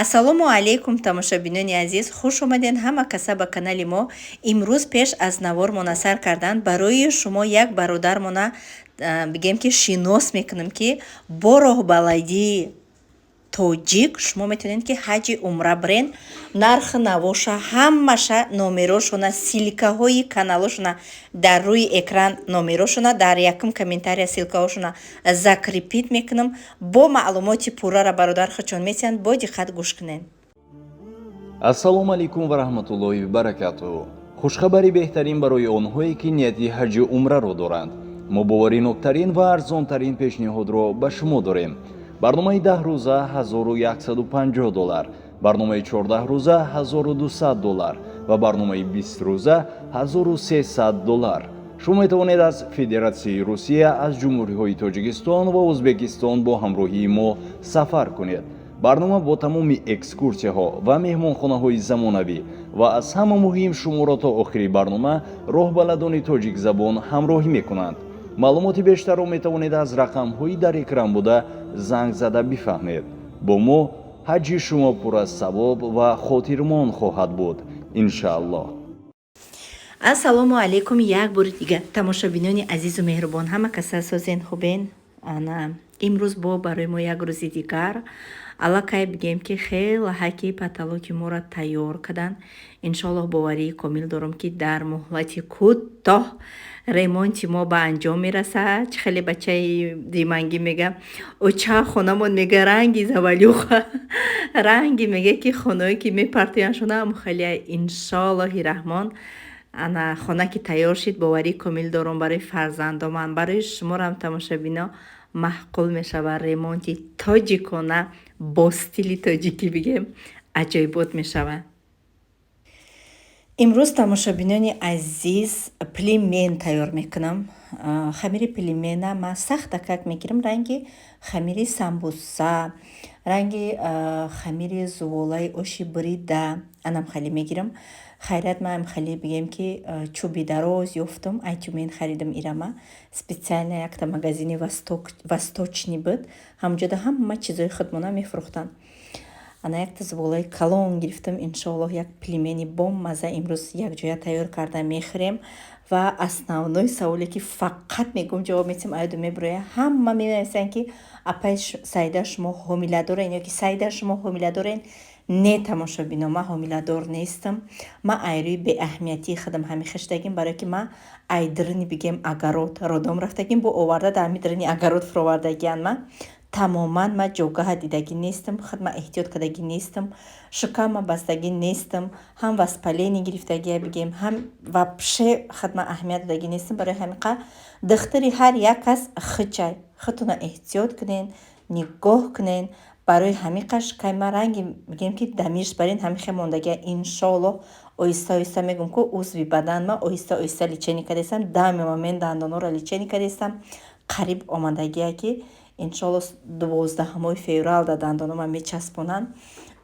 Ассалому алайкум, тамошобинони азиз, хуш омадед ҳама каса ба канали мо. Имрӯз пеш аз навормона сар кардан барои шумо як бародармона бигем, ки шинос мекунем, ки бо роҳбаладии тоҷик шумо метавонед, ки ҳаҷи умра бирен. Нархи навоша, ҳамаша, номерошона, ссылкаҳои каналошона дар рӯи экран, номерошона дар якум комментария, ссылкаҳошона закрепить мекунам. Бо маълумоти пуррара бародар худшон метиҳанд, бо диққат гӯш кунед. Ассалому алайкум ва раҳматуллоҳи баракатуҳ. Хушхабари беҳтарин барои онҳое, ки нияти ҳаҷи умраро доранд. Мо бовариноктарин ва арзонтарин пешниҳодро ба шумо дорем. Барномаи 10 рӯза 1150 доллар, барномаи 14 рӯза 1200 доллар ва барномаи 20 рӯза 1300 доллар. Шумо метавонед аз Федератсияи Русия, аз ҷумҳуриҳои Тоҷикистон ва Ӯзбекистон бо ҳамроҳии мо сафар кунед. Барнома бо тамоми экскурсияҳо ва меҳмонхонаҳои замонавӣ ва аз ҳама муҳим, шуморо то охири барнома роҳбаладони тоҷикзабон ҳамроҳӣ мекунанд. Маълумоти бештарро метавонед аз рақамҳои дар экран буда занг зада бифаҳмед. Бо мо ҳаҷи шумо пур аз савоб ва хотирмон хоҳад буд, иншааллоҳ. Ассалому алайкум як бори дига, тамошобинони азизу меҳрубон. Ҳама каса созен, хубен? Ана имрӯз бо барои мо як рӯзи дигар. Аллакай бигем, ки хеле ҳаки потолоки моро тайёр карданд. Иншоаллоҳ, боварии комил дорам, ки дар муҳлати кӯтоҳ ремонти мо ба анҷом мерасад. Чӣ хеле бачаи димангӣ мега: «Оча, хонамон», мега, «ранги завалюха, ранги», мега, «ки хонаое ки мепартоянд шона хеле». Иншоаллоҳи раҳмон, ана хона ки тайёр шид, боварии комил дорам, барои фарзандоман, барои шуморам, тамошобино, маъқул мешавад. Ремонти тоҷикона бо стили тоҷикӣ, бигем, аҷоибот мешавад. Имрӯз, тамошобинони азиз, пельмень тайёр мекунам. Хамири пельмена ман сахтакак мегирам, ранги хамири самбуса, ранги хамири зуволаи оши бурида, анам хеле мегирам. Хайрат, ман хеле, бигем, ки чӯби дароз ёфтум, ай Тюмен харидам ирама специально. Якта магазини восточный буд, ҳамҷода ҳама чизои худмона мефурӯхтанд. Ана якта зуволаи калон гирифтам. Иншоаллоҳ, як пельмени боммаза имрӯз якҷоя тайёр карда мехӯрем. Ва основной саволе, ки фақат мегӯм, ҷавоб метиҳам, аёду мебироя, ҳама менависанд, ки «Апай Саида, шумо ҳомиладорен?» ё ки «Саида, шумо ҳомиладорен?» Не, тамошобино, ман ҳомиладор нестам. Ман айрӯи беаҳамиятии худам ҳами хиштагим, барое ки ман ай дирни, бигем, огород родом рафтагим, бо оварда дар ҳами дирни огород фуровардагиян. Ман тамоман ман ҷогаҳа дидагӣ нестам, худ ман эҳтиёт кардагӣ нестам, шикамма бастагӣ нестам, ҳам воспаление гирифтагия, бигем, ҳам вообще худ ман аҳамият додагӣ нестам. Барои ҳамин духтари ҳар як кас хичай, худтона эҳтиёт кунен, нигоҳ кунен. Барои ҳамин шиками ман ранги, бигем, ки дамиш барин ҳамин хел мондагия. Иншоаллоҳ, оҳиста оҳиста, мегӯм ку, узви бадан ма оҳиста оҳиста лечение кардастам. Дами момент дандонҳоро лечение кардастам, қариб омадагия, ки иншоалло 12-мои феврал да дандонома мечаспонанд.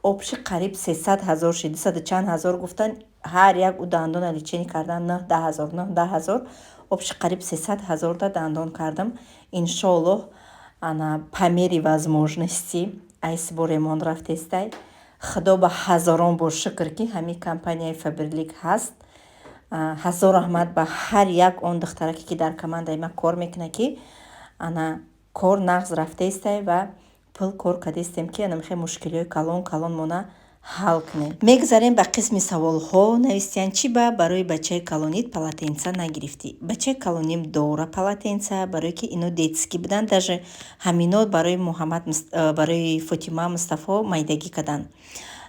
Общий қариб 300 000 шид, дусаду чанд ҳазор гуфтан. Ҳар як ӯ дандона лечение кардан нӯҳ даҳ ҳазор, нӯҳ даҳ ҳазор, общий қариб 300 000 да дандон кардам. Иншоаллоҳ, ана по мере возможности айсбо ремонт рафтестай. Худо ба ҳазорон бор шукр, ки ҳамин компанияи Фаберлик ҳаст. Ҳазор раҳмат ба ҳар як он духтараке, ки дар командаи ман кор мекунад, ки ана кор нағз рафтестай ва пул кор кардестем, ки ана мехоҳем мушкилиҳои калон калонмона ҳал кунем. Мегузарем ба қисми саволҳо. Навистиян: «Чӣ ба барои бачаи калонит полотенца нагирифтӣ?» Бачаи калоним дора полотенца, барое ки ино детский буданд. Даже ҳамино барои Муҳаммад, барои Фотима, Мустафо майдагӣ карданд.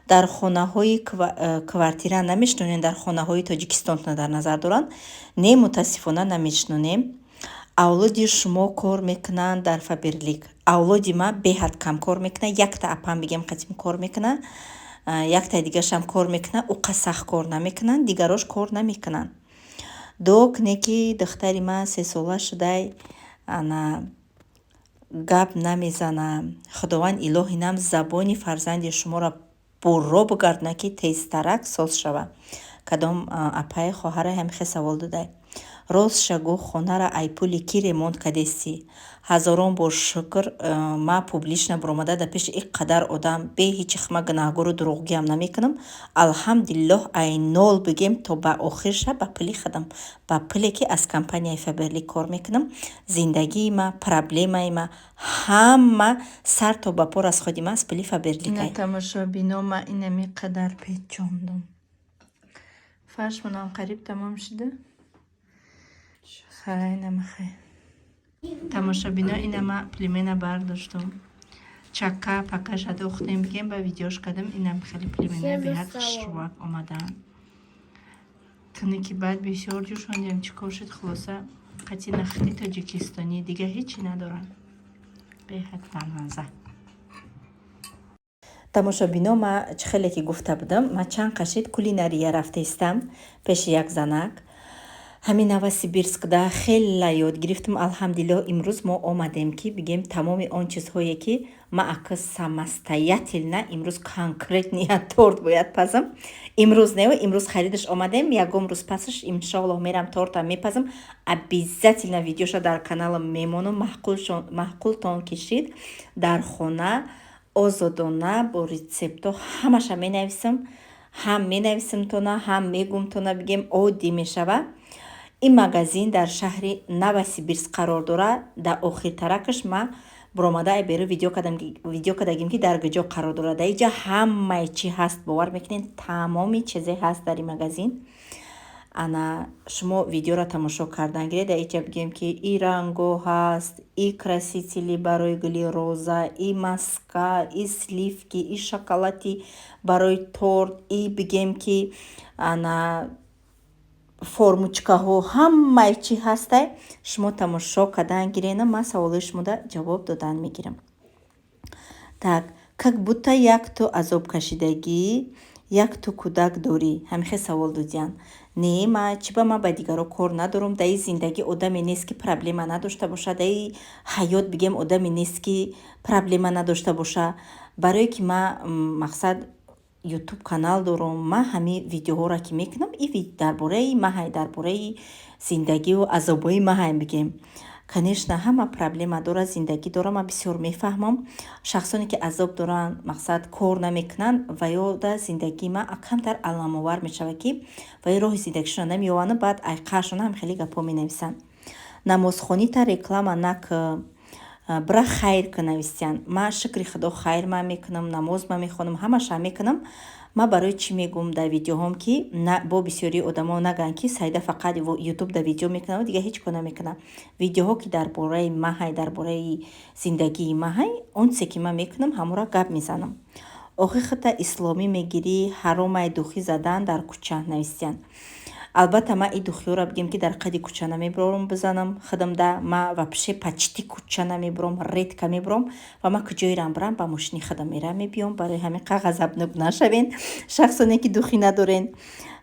Дар хонаҳои квартира намешинонем? Дар хонаҳои Тоҷикистонтона дар назар доранд? Не, мутаассифона, намешинонем. Авлоди шумо кор мекунанд дар Фаберлик? Авлоди ман беҳад кам кор мекунад. Якта апам, бигем, қатим кор мекунад, яктаи дигарашам кор мекунад, ӯ сахт кор намекунанд, дигарош кор намекунанд. Дуо кунед, ки духтари ман 3 сола шудай, ана гап намезана. Худованд илоҳи нам забони фарзанди шуморо бурро бигардонад, ки тезтарак соз шавад. Кадом апаи, хоҳара ҳамихе савол додай. Ростша гӯ, хонара ай пули кӣ ремонт кардестӣ? Ҳазорон бор шукр, ма публично баромада дар пеши ин қадар одам бе ҳечи хма гунаҳгору дурӯғгӯям намекунам. Алҳамдулиллоҳ, ай нол бигем то ба охирша ба пули худам, ба пуле ки аз компанияи Фаберлик кор мекунам, зиндагии ма, проблемаи ма ҳама сар то ба по расходи ма аз пули Фаберликай. Тамошобино, ма инами қадар печондум. Фаршмонам қариб тамом шуда. Хай, намахай. Тамошобино, инама пельмена бардоштум. Чака пака шадохтем, бигем, ба видеош кардам. Инам хеле пельмена беҳад хушрӯак омадаанд. Тунуки баъд бисёр ҷӯшондем, чӣ кор шуд, хулоса, қати нахти тоҷикистонӣ, дига ҳечи надорам. Беҳад бамазза. Тамошобино, ма чӣ хеле ки гуфта будам, ма чанд қашид кулинария рафтаистам пеши як занак. Ҳамин Новосибирскда хела ёд гирифтам, алҳамдулиллоҳ. Имрӯз мо омадем, ки бигем, тамоми он чизҳое ки ма ака самостоятельно имрӯз конкретно торт бояд пазам. Имрӯз не, имрӯз харидаш омадем, ягон рӯз пасаш, иншоаллоҳ, мерам, тортам мепазам, обязательно видеоша дар каналам мемонам. Маъқултон кишид, дар хона озодона бо рецептҳо ҳамаша менависам, ҳам менависамтона, ҳам мегумтона, бигем, оддӣ мешава. Ин магазин дар шаҳри Новосибирск қарор дорад. Дар охиртаракаш ма буромада ай беру видео кардагим, ки дар куҷо қарор дорад. Дар инҷа ҳамаи чӣ ҳаст, бовар мекунед, тамоми чизе ҳаст дар ин магазин. Ана, шумо видеоро тамошо кардан гиред. Дар инҷа, бигем, ки и ранго ҳаст, и красители барои гули роза, и маска, и сливки, и шоколади барои торт, и, бигем, ки ана формочкаҳо, ҳамаи чӣ ҳастай. Шумо тамошо кардан гирена, ман саволои шумода ҷавоб додан мегирам. Так, как будто як ту азобкашидагӣ, як ту кӯдак дорӣ, ҳамихе савол додиянд. Не, ма чӣ ба ман ба дигаро кор надорам. Дар ин зиндагӣ одаме нест, ки проблема надошта бошад. Дар ин ҳаёт, бигем, одаме нест, ки проблема надошта боша. Барое ки ма, мақсад, Ютуб канал дорам, ман ҳамин видеоҳоро ки мекунам, и дар бораи маҳай, дар бораи зиндагиву азобҳои маҳай, бигем. Конечно, ҳама проблема дорад, зиндагӣ дорад, ман бисёр мефаҳмам. Шахсоне ки азоб доранд, мақсад, кор намекунанд, ва ё да зиндагии ман камтар аламовар мешавад, ки ва ё роҳи зиндагишонро намеёванду баъд айқаашона ҳам хеле гапҳо менависанд. Намозхонита реклама нак, бира хайр ки, навистиянд. Ман, шукри Худо, хайр ман мекунам, намоз ман мехонам, ҳамаша мекунам. Ман барои чӣ мегӯм дар видеоҳом, ки бо бисёрии одамо нагӯянд, ки Саида фақат Ютуб дар видео мекунад, дига ҳеҷ кор намекунад. Видеоҳо ки дар бораи маҳай, дар бораи зиндагии маҳай, он чизе ки ман мекунам, ҳамонро гап мезанам. Охи худта исломӣ мегирӣ, ҳаромай духӣ задан дар кӯча, навистиянд. Албатта, ман ин духиҳоро, бигем, ки дар қади кӯча намебарорам бизанам худамда. Ма вообще почти кӯча намебаром, редко мебаром, ва ман куҷоерам барам, ба мошини худам мерам, мебиём. Барои ҳамин қа ғазабнок нашавен, шахсоне ки духӣ надорен.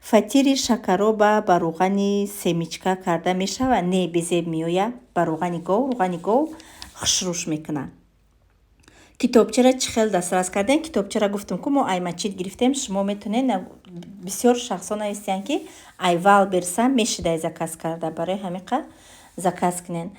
Фатири шакароба ба рӯғани семечка карда мешавад? Не, безеб меояд. Ба рӯғани гов, рӯғани гов хушрӯш мекунад. Китобчаро чӣ хел дастрас кардем? Китобчаро гуфтам, ку мо ай мачид гирифтем. Шумо метавонед, бисёр шахсҳо навистиянд, ки ай Вайлдберриса мешидай заказ карда. Барои ҳамин қа заказ кунед.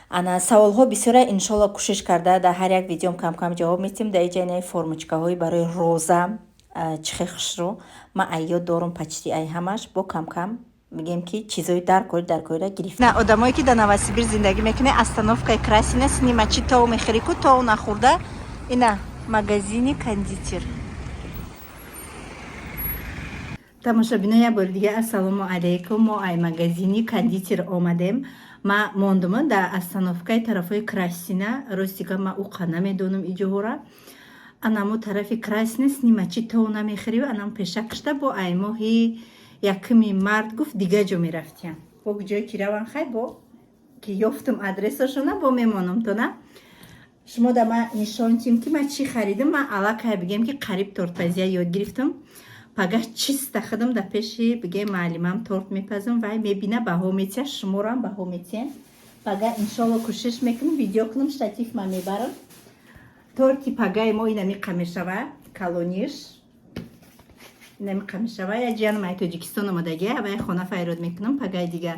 Ана, саволҳо бисёра, иншолло, кӯшиш карда дар ҳар як видеом камкам ҷавоб медиҳем. Дар иҷа инаи формочкаҳои барои роза чӣ хел хушрӯ. Ман ай ёд дорум почти ай ҳамаш, бо камкам, бигем, ки чизои даркори даркориро гирифтам. На, одамое ки дар Новосибир зиндагӣ мекунед, остановкаи Красина синимачи тов мехӯрӣ ку, тов нахӯрда, ина магазини кондитер. Тамошобино, як бори дига ассалому алайкум. Мо ай магазини кондитер омадем. Ма мондума дар остановкаи тарафҳои Красина. Ростига, ма уқа намедонам иҷоҳора. Анамо тарафи Красина снимачи тов намехӯрӣ, анам пеша кишта, бо ай моҳи якуми март гуфт, дига ҷо мерафтиям. Бо ҷое ки раван, хай, бо ки ёфтум адресашона, бо мемонам тона. Шумо да ма нишон тим, ки ман чӣ харидам. Ман аллакай, бигем, ки қариб тортпазия ёд гирифтам. Пагах чиста худам дар пеши, бигем, муаллимам торт мепазам, вай мебина, баҳо метия, шуморам баҳо метиҳем. Пага, иншолло, кӯшиш мекунам видео кунам, штатив ман мебарам. Торти пагаи мо инамиқа мешава, калониш инамиқа мешава. Як ҷиянам ай Тоҷикистон омадагия, вай хона файрод мекунам пагаи дига.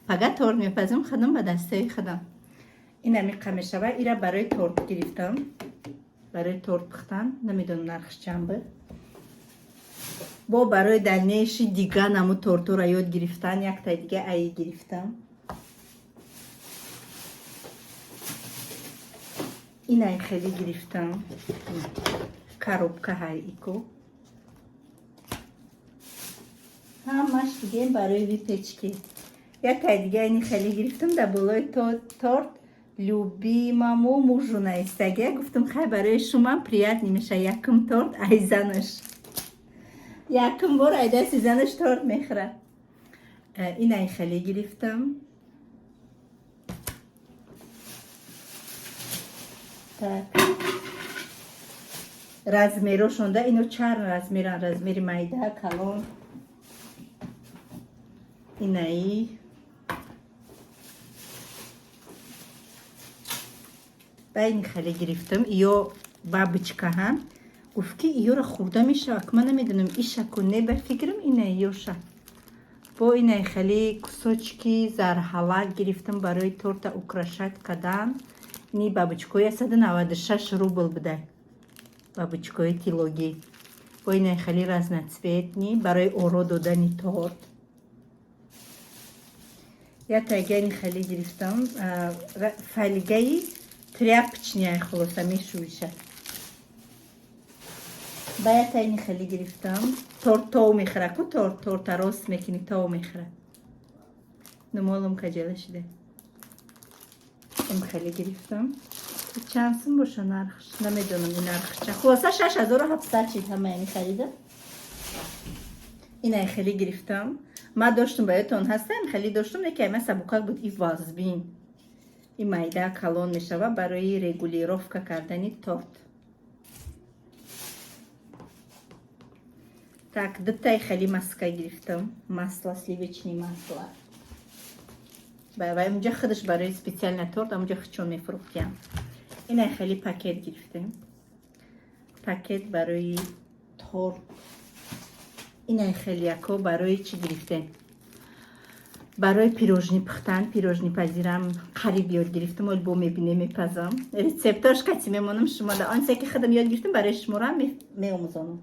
Пага торт мепазам, худам ба дастаи худам. Ина миқа мешава. Ира барои торт гирифтам. Барои торт пухтан. Намедонам, нархш чанд буд. Бо барои дальнейший дига наму тортора ёд гирифтан якта дига аи гирифтам. Инай хеле гирифтам. Коробка ҳай ико. Ҳамаш диге барои выпечки. Якай дига ини хеле гирифтам, дар болои торт любимому мужу наистагия. Гуфтам, хай, барои шумам приятный меша, якум торт ай занаш. Якум бор ай дасти занаш торт мехӯрад. Инай хеле гирифтам. Так. Размерошонда ино чанд размеран: размери майда, калон. Инаи ба ин хеле гирифтам. Ё бабочка ҳам. Гуфт, ки иёра хӯрда мешавад. Ман намедонам, ишаку не, ба фикрам, ина ёша. Бо инаи хеле кусочки зарҳалак гирифтам барои торта украшать кардан. Ини бабочкои 196 рубл будай. Бабочкои тилогӣ. Бо инаи хеле разноцветный барои оро додани торт. Як тайгани хеле гирифтам. Фольгаи тряпочная, хулоса, мешӯиша. Ба як тайни хеле гирифтам. Торт тов мехӯра ку, торт, торта рост мекунӣ, тов мехӯра. Нумолум каҷала шида. Ин хеле гирифтам. Чанд сум боша нархш? Намедонам ин нархш чанд. Хулоса, 6700 чиз ҳамаи ини харидам. Инай хеле гирифтам. Ман доштум, ба ёдтон ҳастам, хеле доштум, неки ма сабукак буд, и вазбин. И майда калон мешава барои регулировка кардани торт. Так, дутаи хеле маска гирифтам. Масло, сливочный масло. Ва унҷа худаш барои специально торт, унҷа худшон мефурӯхтиям. Инай хеле пакет гирифтем. Пакет барои торт. Инай хеле яко барои чӣ гирифтем? Барои пирожни пухтан, пирожни пазирам қариб ёд гирифтам, оли бо мебинем, мепазам. Рецептош кати мемонам шумо да. Он ки худам ёд гирифтам, барои шуморо меомӯзонам.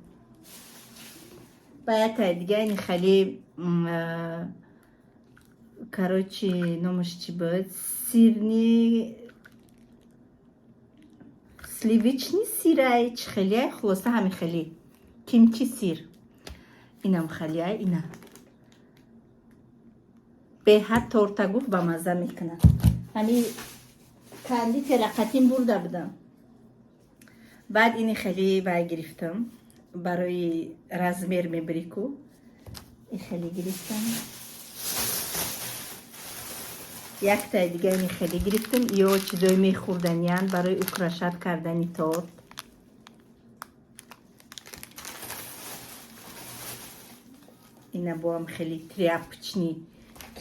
Ба яктай дига ини хеле, короче, номаш чӣ буд? Сырный, сливочный сырай, чӣ хеле, хулоса, ҳами хеле. Кимчи сыр. Инам хеле, ина. Беҳад торта, гуфт, ба мазза мекунад. Ҳами кондитера қатин бурда будам. Баъд ини хеле вай гирифтам. Барои размер мебири ку. И хеле гирифтам. Яктай дига ини хеле гирифтам. Ё чизои мехӯрданиянд барои украшать кардани торт. Ина боам хеле тряпочный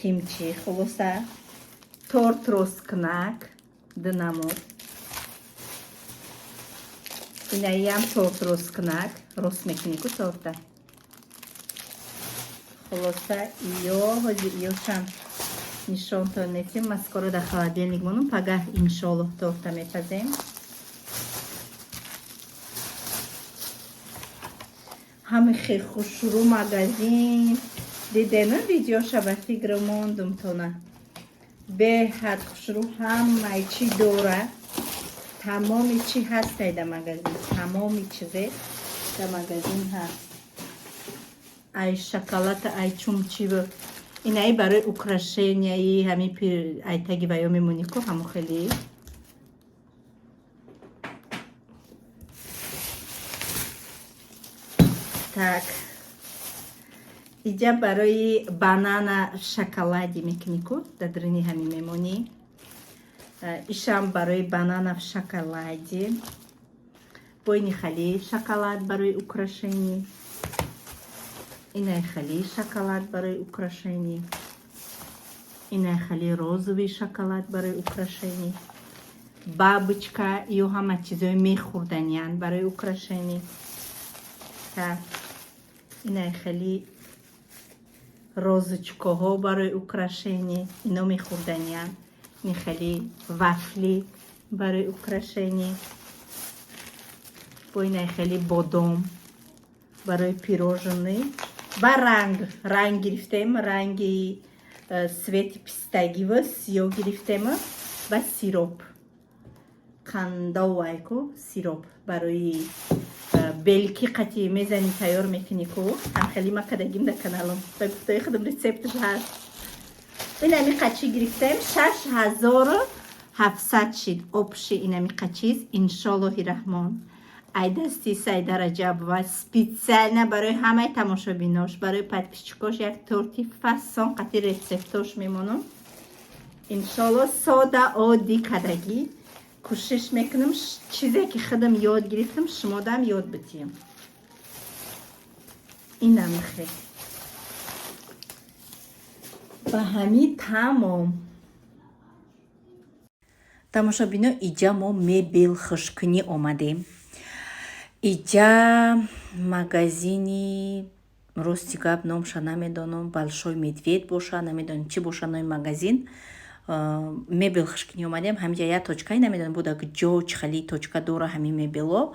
кимчи, хулоса, торт росткунак динамуд. Инаиам торт росткунак, рост мекунӣ ку торта. Хулоса, ё ҳози ёшам нишонтон метим. Маскоро дар холодильник монум, пагаҳ иншоаллоҳ торта мепазем. Ҳами хел хушрӯ магазин дидена, видеоша ба фикр мондум тона. Беҳад хушрӯ, ҳамаи чӣ дора. Тамоми чӣ ҳастай дар магазин. Тамоми чизе дар магазин ҳаст. Ай шоколада, ай чумчиву. Инаи барои украшенияи ҳами ай таги ваё мемонӣ ку, ҳамо хеле. Так. Иҷа барои банана шоколади мекунӣ ку, дар даруни ҳамин мемонӣ. Ишам барои банана в шоколаде. Бо ини хали шоколад барои украшение. Инай хали шоколад барои украшение. Инай хали розовый шоколад барои украшение. Бабочка, ё ҳама чизои мехӯрданиянд барои украшение. Так. Инай хали Розочкаҳо барои украшение, ино мехӯрданиянд. Ин хеле вафли барои украшение, бо инай хеле бодом барои пирожные. Ба ранг ранг гирифтем, ранги цвети пистагиву сиёҳ гирифтем ва сироп қандовайку, сироп барои белки қати мезани, тайёр мекунӣ ку. Ҳам хеле ма кадагим дар каналам, ба гуфтаи худам рецепташ ҳаст. Инами қачи гирифтем, 6700 шид общий инами қачиз. Иншоллоҳи раҳмон, ай дасти Сайда Раҷабова специально барои ҳамаи тамошобинош, барои подписчикош як торти фасон қати рецептош мемонам, иншолло. Сода, оддӣ кадагӣ кӯшиш мекунам, чизе ки худам ёд гирифтам, шумодам ёд битиям. Инам хел ба ҳамин тамом. Тамошобино, иҷа мо мебел хушкунӣ омадем. Иҷа магазини, рости гап, номша намедонам, «Большой медведь» боша, намедонам, чӣ боша номи магазин. Мебел хушкунӣ омадем. Ҳамиҷа як точкае, намедонам, буда ҷо чӣ хели точка дора ҳамин мебело.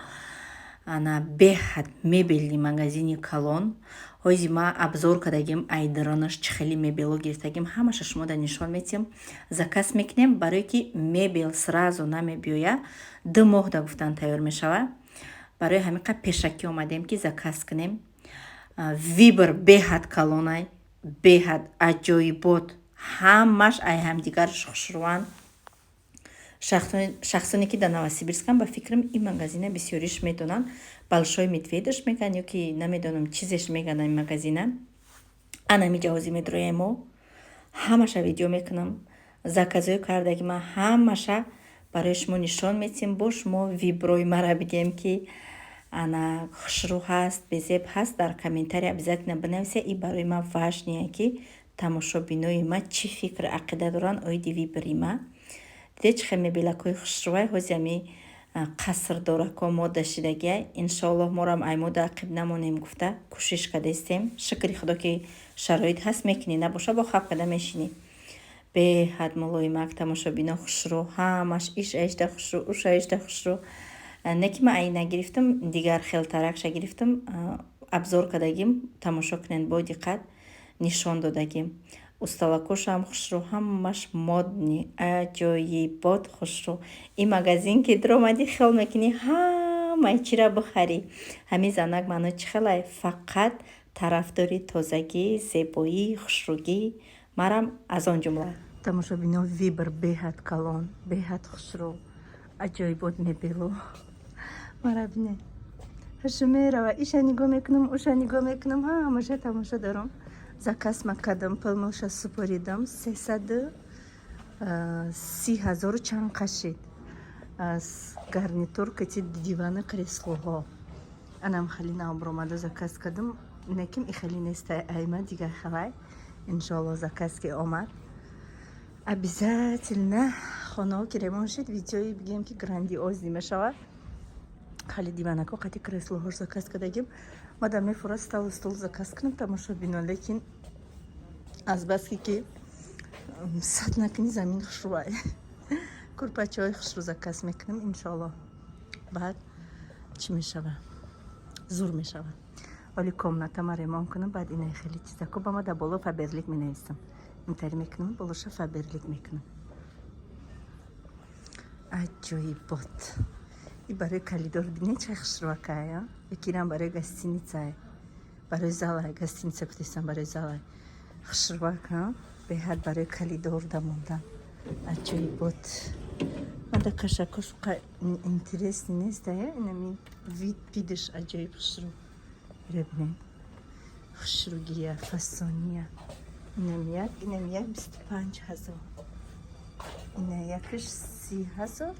Ана беҳад мебели магазини калон. Ҳози ма обзор кардагим, айдаронаш чӣ хели мебело гирифтагим, ҳамаша шумо дар нишон метиҳам. Заказ мекунем, барое ки мебел сразу намебиёя, 2 моҳ да гуфтан тайёр мешавад. Барои ҳамин қад пешакӣ омадем, ки заказ кунем. Выбор беҳад калонай, беҳад аҷоибот, ҳамаш ай ҳамдигар хушрӯанд. Шахсоне ки дар Новосибирскам, ба фикрам, ин магазина бисёриш медонанд. «Большой медведь» мегӯянд ё ки намедонам, чизеш мегӯянд ин магазина. Анами ҷавози медроем, мо ҳамаша видео мекунам. Заказҳои кардаги ман ҳамаша барои шумо нишон метиҳем. Бо шумо выборои мара бигем, ки ана хушрӯ ҳаст, безеб ҳаст, дар комментария обязательно бинависе. И барои ман важное, ки тамошобинои ма чӣ фикр, ақида доранд оиди выбори ма. Диде, чӣ хел мебелакҳои хушрӯвай. Ҳози ами қасрдорако мода шидагиай. Иншоаллоҳ, морам ай мода ақиб намонем гуфта кӯшиш кардастем. Шукри Худо, ки шароит ҳаст, мекунӣ, набоша, бо хаб карда мешинӣ. Беҳад мулоимак, тамошобино, хушрӯ ҳамаш, иш аишда хушрӯ, уш аишда хушрӯ. Не ки ман ай нагирифтам, дигар хелтаракша гирифтам. Обзор кардагим, тамошо кунед бо диққат, нишон додагим. Усталакошам хушрӯ, ҳамаш модный, аҷоибот, хушрӯ. Ин магазин ки даромадӣ, хиёл мекунӣ ҳамаи чира бихарӣ. Ҳамин занак маъно чӣ хелай, фақат тарафдори тозагӣ, зебоӣ, хушрӯгӣ, марам аз он ҷумла. Тамошобино, выбор беҳад калон, беҳад хушрӯ, аҷоибот мебелу. Мара бине, ҳашу мерава, иша нигоҳ мекунам, уша нигоҳ мекунам, ҳамаша тамошо дорам. Заказ ма кардам, пулмоша супоридам, 330 000 чанд қашид. Гарнитур кати дивана, креслоҳо, анам хеле навбаромада заказ кардам. Неким и хеле неста, айма дигар хелай. Иншоалло, заказ ки омад, обязательно хонаҳо ки ремонт шид, видеои бигем, ки грандиозный мешавад. Хеле диванако қати креслоҳош заказ кардагим. Мадам мефурад столу стол заказ кунам, тамошобино, лекин азбаски ки сад накунӣ, замин хушрӯай, курпачаҳои хушрӯ заказ мекунам, иншоалло. Баъд чӣ мешава, зур мешава. Оли комнатама ремонт кунам, баъд инаи хеле чизако ба ма дар боло «Фаберлик» менависам. Интари мекунам, болоша «Фаберлик» мекунам. Аҷоибот. И барои коридор бинед, чӣ хушрӯакая. Якирам барои гостиницае, барои залай, гостиница гуфтестам, барои залай хушрӯак, беҳад барои коридор дамондан аҷоибот. Мада кашакош интересный нестая. Инами вид видиш, аҷоиб хушрӯ. Бибинед, хушрӯгия, фасония. Инам як, инам як, 25 000, ина якаш 30 000,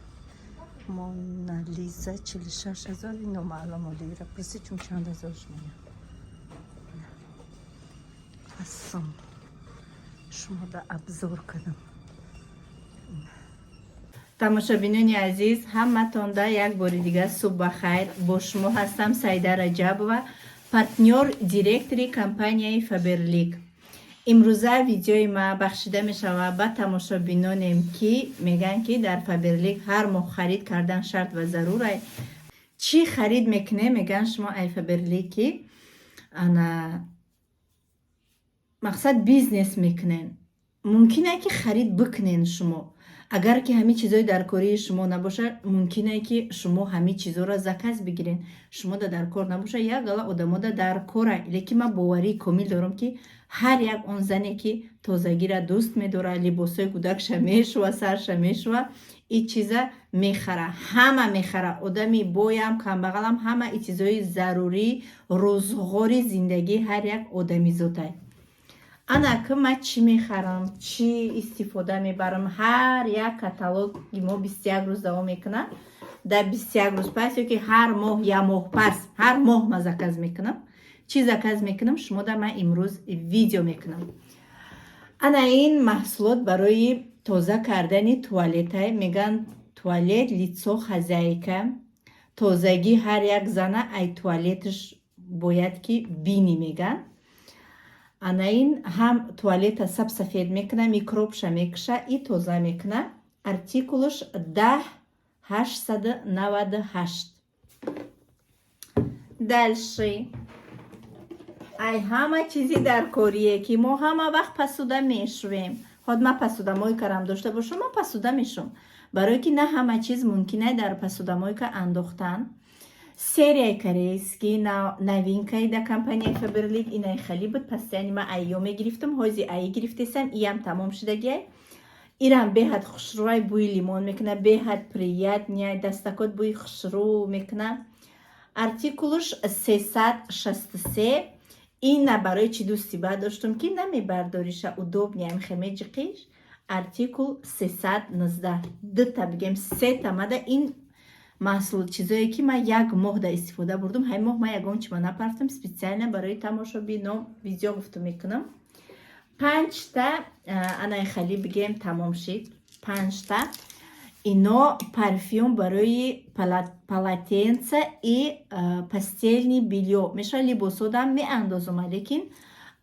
«Монализа» 46 000. Ино маълум олира пурси, чун чанд ҳазорш меяд. Фасон шумо да обзор кардам. Тамошобинони азиз, ҳаматонда як бори дигар субҳ ба хайр. Бо шумо ҳастам Саида Раҷабова, партнёр, директори компанияи «Фаберлик». Имрӯза видеои ма бахшида мешавад ба тамошобинонем, ки мегӯянд, ки дар Фаберлик ҳар моҳ харид кардан шарт ва зарурай. Чӣ харид мекунем, мегӯянд, шумо ай Фаберлик, ки ана мақсад бизнес мекунен. Мумкине, ки харид бикунен шумо. Агар ки ҳамин чизои даркории шумо набошад, мумкине, ки шумо ҳамин чизоро заказ бигирен. Шумо да дар кор набошад, як гала одамода дар кора. Лекин ман боварии комил дорам, ки ҳар як он зане, ки тозагиро дӯст медорад, либосҳои кӯдакша мешува, сарша мешува, ин чиза мехара. Ҳама мехара, одами боям, камбағалам, ҳама ин чизои зарурӣ, рӯзғори зиндагии ҳар як одамизодай. Ана ки ман чӣ мехарам, чӣ истифода мебарам. Ҳар як каталоги мо 21 рӯз давом мекунад. Дар 21 рӯз пас ё ки ҳар моҳ, як моҳ пас, ҳар моҳ ман заказ мекунам. Чӣ заказ мекунам, шумода ман имрӯз видео мекунам. Ана ин маҳсулот барои тоза кардани туалетай. Мегӯянд, туалет — лицо хозяйка. Тозагӣ ҳар як зана ай туалеташ бояд ки бинӣ, мегӯянд. Ана ин ҳам туалета сабсафед мекуна, микробша мекуша и тоза мекуна. Артикулаш 10898. Дальше, ай ҳама чизи даркорие, ки мо ҳама вақт посуда мешӯем. Ҳод ман посудамойкарам дошта бошам, ман посуда мешӯм, барое ки на ҳама чиз мумкин дар посудамойка андохтан. Серияи корейский, новинкаи да компанияи Фаберлик, инаи хали буд. Постоянно ман айё мегирифтам, ҳози аи гирифтесам, иам тамом шудагиай. Ирам беҳад хушрӯай, бӯи лимон мекуна, беҳад приятный, дастакот бӯи хушрӯ мекуна. Артикулуш 363. Ина барои чӣ дӯсти бад доштум, ки намебардориша, удобный, ам хемеҷиқиш. Артикул 319. Дута, бигем, сета мада ин маҳсул, чизое, ки ман як моҳ да истифода бурдум. Ҳамин моҳ ман ягон чима напартам, специально барои тамошобино видео гуфту мекунам. Панҷта анаи хали, бигем, тамом шид. Панҷта ино парфюм барои полотенца и постельный бельё мешавад. Либосодам меандозум, лекин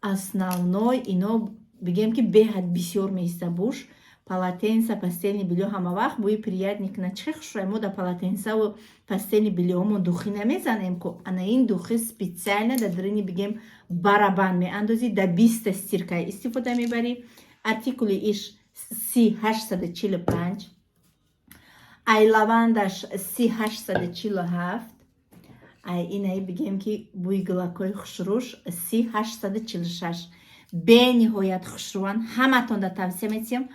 основной ино, бигем, ки беҳад бисёр меиста буш. Полотенца, постельный бельё ҳама вақт бӯи приятный кунад. Чӣ хушрӯй! Мо да полотенцаву постельный бельёҳомон духи намезанем ку. Ана ин духи специально да дарини, бигем, барабан меандозӣ, да 20-та стирка истифода мебарӣ. Артикули иш 30845, ай лавандаш 30847, ай инаи, бигем, ки бӯи гулакҳои хушрӯш 30846. Бениҳоят хушрӯан, ҳаматонда тавсия метиҳам.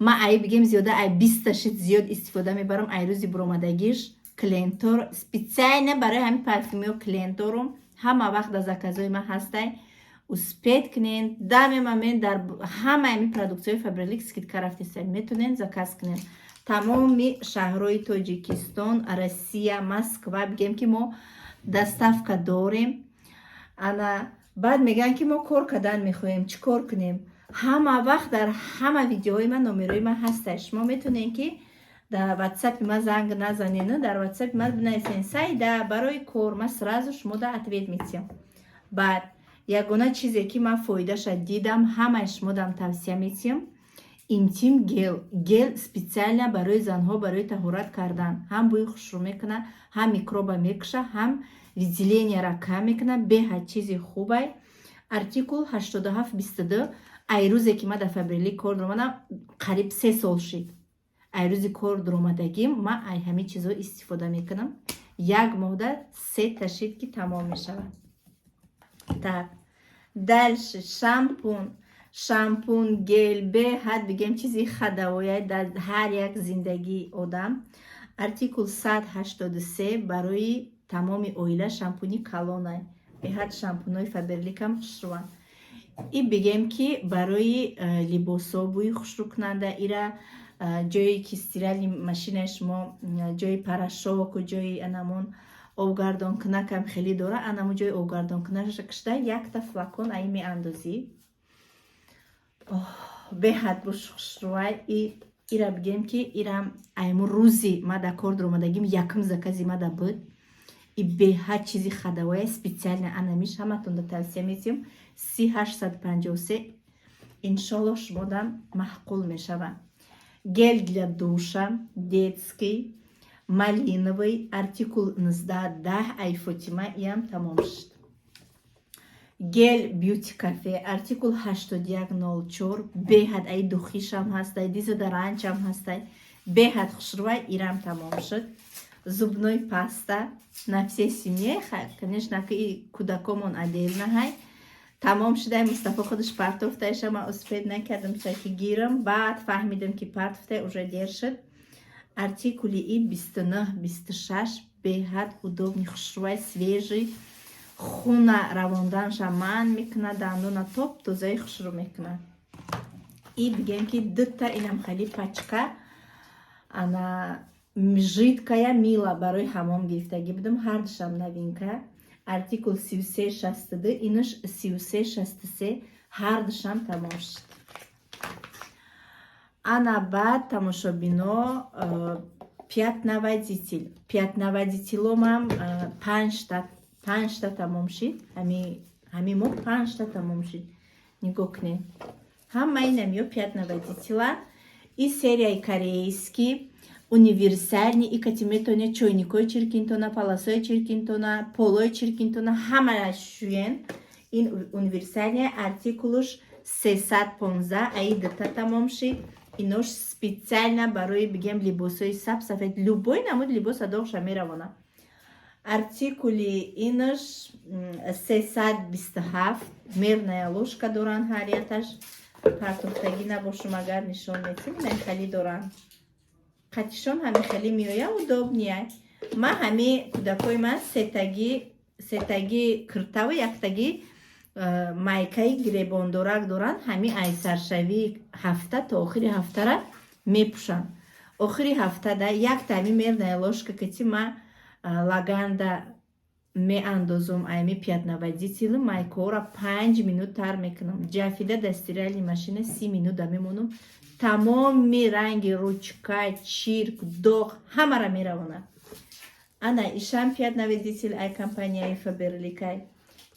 Ман ай, бигем, зиёда ай 20-та шит зиёд истифода мебарам. Ай рӯзи буромадагиш клиентор, специально барои ҳамин парфюмиё клиент дорум, ҳама вақт дар заказҳои ман ҳастай. Успеть кунен, дами момент дар ҳама ҳамин продукцияҳои Фаберлик скидка рафтеста, метонен заказ кунен. Тамоми шаҳрҳои Тоҷикистон, Россия, Москва, бигем, ки мо доставка дорем. Ана баъд мегӯянд, ки мо кор кардан мехоҳем, чӣ кор кунем? Ҳама вақт дар ҳама видеоҳои ман номерои ман ҳаста. Шумо метонед, ки дар ватсапи ман занг назанену дар ватсапи ман бинависен: «Саида, барои кор». Ман сразу шумода ответ метиҳам. Баъд ягона чизе, ки ман фоидаша дидам, ҳамаи шумодам тавсия метиҳам: интим гель. Гель специально барои занҳо, барои таҳорат кардан. Ҳам бӯи хушрӯ мекунад, ҳам микроба мекуша, ҳам выделенияра кам мекунад. Беҳад чизи хубай. Артикул 8722. Ай рӯзе, ки ман дар Фаберлик кор дуромадам, қариб 3 сол шид. Ай рӯзи кор дуромадагим ман ай ҳамин чизҳо истифода мекунам. Як моҳда сета шид, ки тамом мешавад. Так, дальше шампун. Шампун, гель беҳад, бигем, чизи хадавоя дар ҳар як зиндагии одам. Артикул 183, барои тамоми оила шампуни калонай. Беҳад шампунҳои Фаберликам хушрӯанд. И, бигем, ки барои либосҳо бӯи хушрӯкунанда. Ира ҷое ки стиральный машинаи шумо, ҷои порошоку, ҷои анамон обгардонкунакам хеле дора, анамон ҷои обгардонкунаша кишта, якта флакон аи меандозӣ, беҳад буш хушрӯай. И ира, бигем, ки ирам айму рӯзи ма дар кор дуромадагим якум закази ма да буд. И беҳад чизи хадавоя, специально анамиш ҳаматонда тавсия метиҳам. 30853. Иншолло, шумодам маъқул мешавад. Гель для душа детский малиновый, артикул 1910, ай Фотима, иам тамом шуд. Гель Бьюти Кафе, артикул 8104, беҳад ай духишам ҳастай, дезодоранчам ҳастай, беҳад хушрӯвай, ирам тамом шуд. Зубной паста на все семьи, конечно, ки кӯдакомон отдельно ҳай, тамом шудай. Мустафо худаш партофтайша, ман успеть накардам, ки гирам. Баъд фаҳмидам, ки партофтай, уже дер шуд. Артикули и 2926, беҳад удобный, хушрӯвай, свежий, хуна равонданша манъ мекунад, дандона топ тозаи хушрӯ мекунад. И бигем, ки дута инам хали пачка ана жидкая мыло барои ҳамом гирифтагӣ будам, ҳардушам новинка, артикул 3362, инаш 3363, ҳардушам тамом шуд. Ана баъд, тамошобино, пятновыводитель. Пятновыводителомам панҷта тамом шид. Ҳами моҳ панҷта тамом шид. Нигоҳ кунед, ҳамаи намиё пятновыводителя. И серияи корейский универсальный, и кати метавонед чойникои чиркинтона, паласои чиркинтона, полои чиркинтона, ҳамааш шӯен. Ин универсальный, артикулуш 315, аи дута тамом шид. Инош специально барои, бигем, либосҳои саб, сафед, любой намуд либоса доғша меравона. Артикули инаш 327, мерная ложка доранд ҳар яташ. Партофтагӣ набошум, агар нишон метим, ина хеле доранд. Қатишон ҳами хеле меоя, удобный. Ман ҳами кӯдакои ман сетагӣ, сетагӣ киртаву яктагӣ майкаи гиребондорак доранд. Ҳами айсаршавии ҳафта то охири ҳафтара мепӯшанд. Охири ҳафтада якта ҳами мерная ложка кати ма лаганда меандозум, ами пятновыводители, майкаҳоро 5 минут тар мекунам. Ҷафида дар стиральный машина 30 минута мемонам. Тамоми ранги ручка, чирк, доғ ҳамара меравонад. Ана ишам пятновыводитель ай компанияи Фаберликай.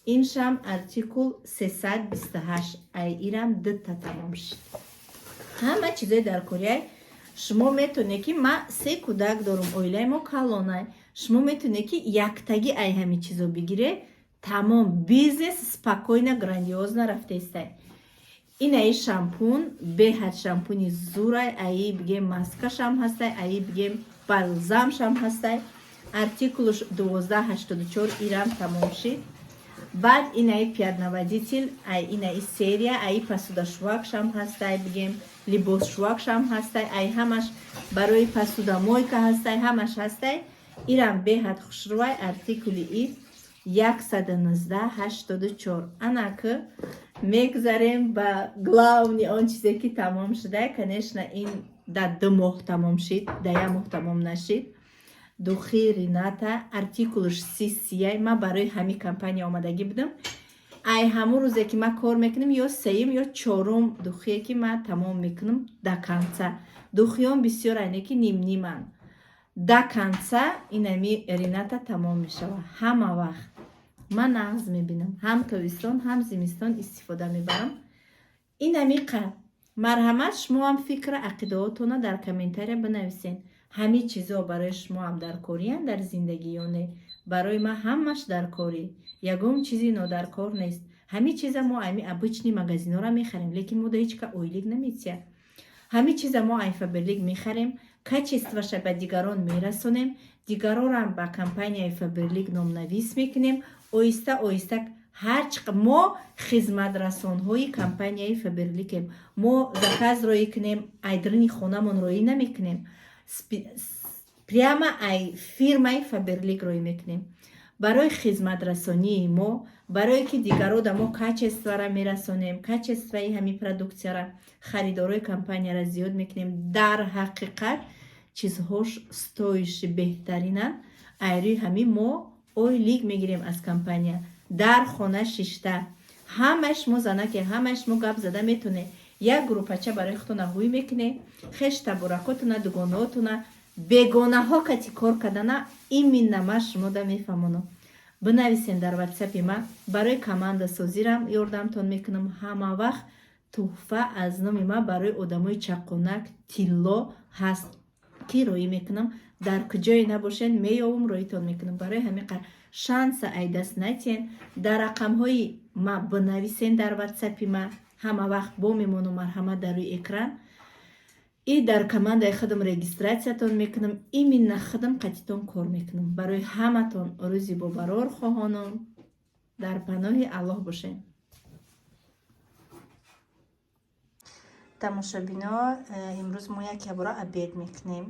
Иншам артикул 328, ай ирам дута тамом шуд. Ҳама чизои дар кореяй. Шумо метавонед, ки ман се кӯдак дорум, оилаи мо калонай, шумо метавонед, ки яктагӣ ай ҳами чизо бигире, тамом, бизнес спокойно, грандиозно рафтаистай. Инаи шампун беҳад шампуни зурай, аи бигем маскашам ҳастай, аи бигем балзамшам ҳастай, артикулуш 1284, ирам тамом шид. Баъд инаи пятновыводитель, ай инаи серия, аи посудашӯвакшам ҳастай, бигем либосшӯвакшам ҳастай, ай ҳамаш барои посудомойка ҳастай, ҳамаш ҳастай. Ирам беҳад хушрӯвай, артикули и 11984. Ана ки мегзарем ба главный, он чизе ки тамом шуда. Конечно, ин дар 2 моҳ тамом шид, дар як моҳ тамом нашид. Духи Рената, артикулш 30 30-яй. Ман барои ҳамин компания омадагӣ будам. Ай ҳамун рӯзе ки ман кор мекунам, ё сеюм, ё чорум духие ки ман тамом мекунам до конца. Духиён бисёр айне ки нимниманд. До конца инами Рената тамом мешавад. Ҳама вақт ман нағз мебинам, ҳам тобистон, ҳам зимистон истифода мебарам. Инами қа марҳамат, шумо ҳам фикра ақидаотона дар комментария бинависед. Ҳамин чизо барои шумо ҳам даркориянд дар зиндагӣ ё не? Барои ман ҳамаш даркорӣ, ягон чизи нодаркор нест. Ҳамин чиза мо ами обычный магазинора мехарем, лекин мо да ҳеҷ ка ойлик наметиҳад. Ҳамин чиза мо ай Фаберлик мехарем, качестваша ба дигарон мерасонем, дигарорам ба компанияи Фаберлик номнавис мекунем. Оҳиста оҳиста ҳарч мо хизматрасонҳои компанияи Фаберликем. Мо заказ роӣ кунем, айдрини хонамон роӣ намекунем, прямо ай фирмаи Фаберлик роӣ мекунем. Барои хизматрасонии мо, барое ки дигаро да мо качествара мерасонем, качестваи ҳамин продуксияра харидорои компанияра зиёд мекунем. Дар ҳақиқат чизҳош стоящий, беҳтаринанд. Айрӯи ҳамин мо ойлик мегирем аз компания. Дар хона шишта ҳамаи шумо занаке, ҳамаи шумо гап зада метонед. Як группача барои худтона ҳуй мекунед, хеш таборакотуна, дугонаотуна, бегонаҳо кати кор кардана именно ман шумода мефаҳмонам. Бинависен дар ватсапи ман, барои команда созирам ёрдамтон мекунам. Ҳама вақт Тӯҳфа аз номи ман барои одамои чаққонак тилло ҳаст, ки роӣ мекунам. Дар куҷое набошен, меёвум, роитон мекунам. Барои ҳамин шанса ай даст натиҳен. Дар рақамҳои ма бинависен, дар ватсапи ма ҳама вақт бо мемонум, марҳамат, дар рӯи экран. И дар командаи худам регистратсиятон мекунам, именно худам қатитон кор мекунам. Барои ҳаматон рӯзи бобарор хоҳонам. Дар паноҳи Аллоҳ бошед. Тамошобино, имрӯз мо як ябора обед мекунем.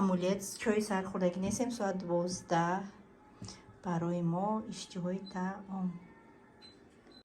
Омлет, чои сархӯрдагӣ нестем, соат 12. Барои мо иштиҳои таом.